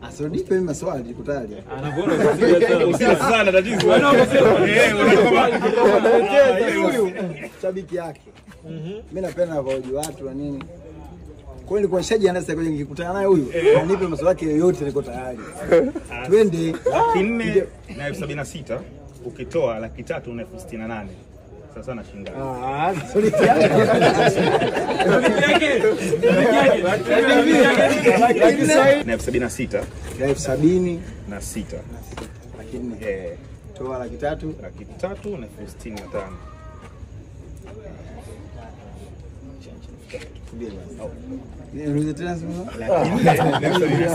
Asonipe mimi maswali niko tayari. Anakuona usije sana tatizo. Huyu shabiki yake. Mimi napenda waoji watu na nini. Kwa hiyo nilikuwa nishajiandaa sasa kwa nikikutana naye huyu, anipe maswali yake yoyote niko tayari. Twende. 476,000 ukitoa 368,000. Sasa na shilingi ngapi? Ah, sorry. Na 76,000. 70,000 na 6. 400. Toa 300,000. 365,000.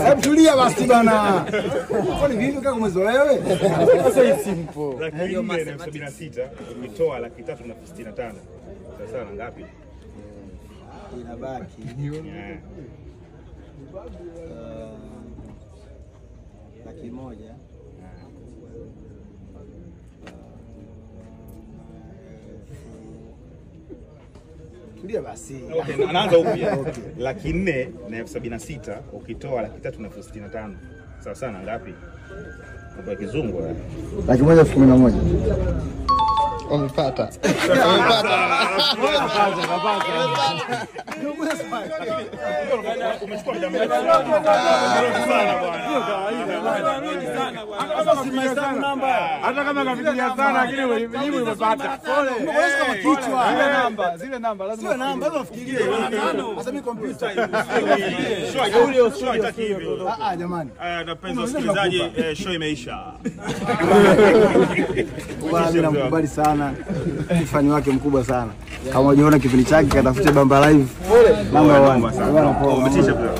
Hebu tulia basi bana. Kwani vipi kaka umezoea wewe? Sasa it's simple. 476,000 ukitoa 365,000. Sasa na ngapi? Inabaki 100,000. Tulia basi. Okay, anaanza upya. 476,000 ukitoa 365,000. Sawa sana ngapi? Kwa kizungu. 111,000. Umepata. Umechukua muda mrefu sana bwana. Hata kama kafikiria sana lakini jibu imepata. Pole. Kama kichwa. Zile namba lazima. Sio namba, lazima ufikirie. Sasa mimi kompyuta hiyo. Show haitaki hivyo. Ah jamani. Na mpenzi wasikilizaji, show imeisha. Bwana mimi namkubali sana. Mfani wake mkubwa sana. Kama hujaona kipindi chake katafute Bamba Live. Namba 1. Umetisha bro.